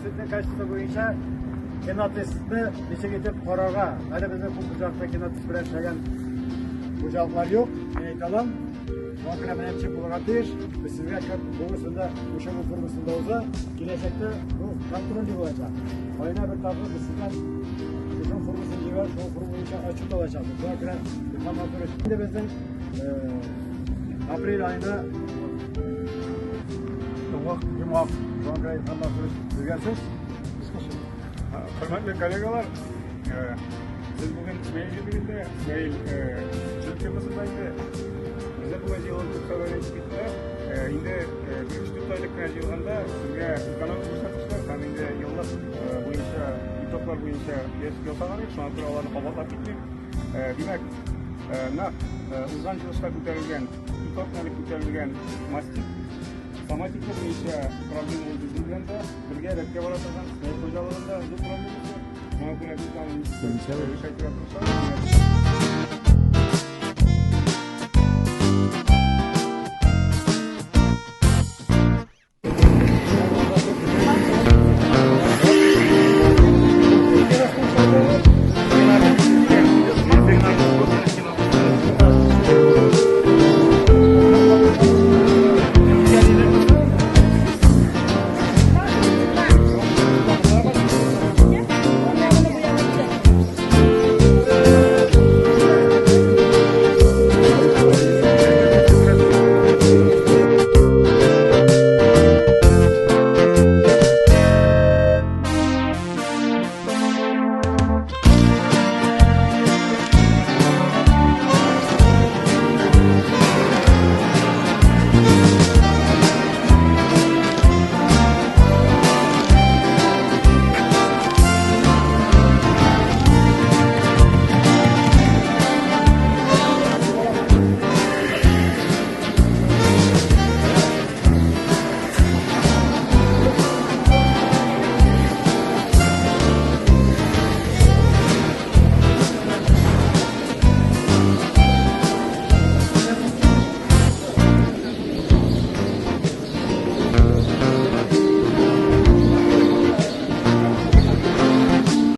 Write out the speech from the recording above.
Сөтнең качествосы буенча генотестны ничек итеп карарга? Әле безнең күп хуҗалыкта генотест белән эшләгән хуҗалыклар юк, мин әйтә алам. Шуңа күрә менә ничек булырга тиеш. Без сезгә как бүгенге күчерү формасында уза, киләчәктә бу контрольный булачак. Аена бер тапкыр без сездән шушы формасын җибәреп, шул форма буенча отчет алачакбыз. Шуңа күрә Илһам Мансурович, инде безнең апрель аенда йомгак, йомгак, шуңа күрә Илһам Мансурович, сезгә сүз. Хөрмәтле коллегалар, без бүген Смәел җирлегендә, Смәел сөт фермасында инде. Бездә бүген җыелып күп хәбәр әйтеп киттеләр. Инде бер өч-дүрт айлык кенә җыелганда сезгә экономик күрсәткечләр һәм инде еллык буенча итоглар буенча ясаган идек, шуңа күрә аларны кабатлап китмим. Димәк, нәкъ узган җыелышта күтәрелгән, ике атналык күтәрелгән мастит, соматика буенча проблема ул безнең белән дә бергә рәткә бара торган Смәел хуҗалыгында зур проблема. Шуңа күрә без аны ничек решать итәргә тырышабыз.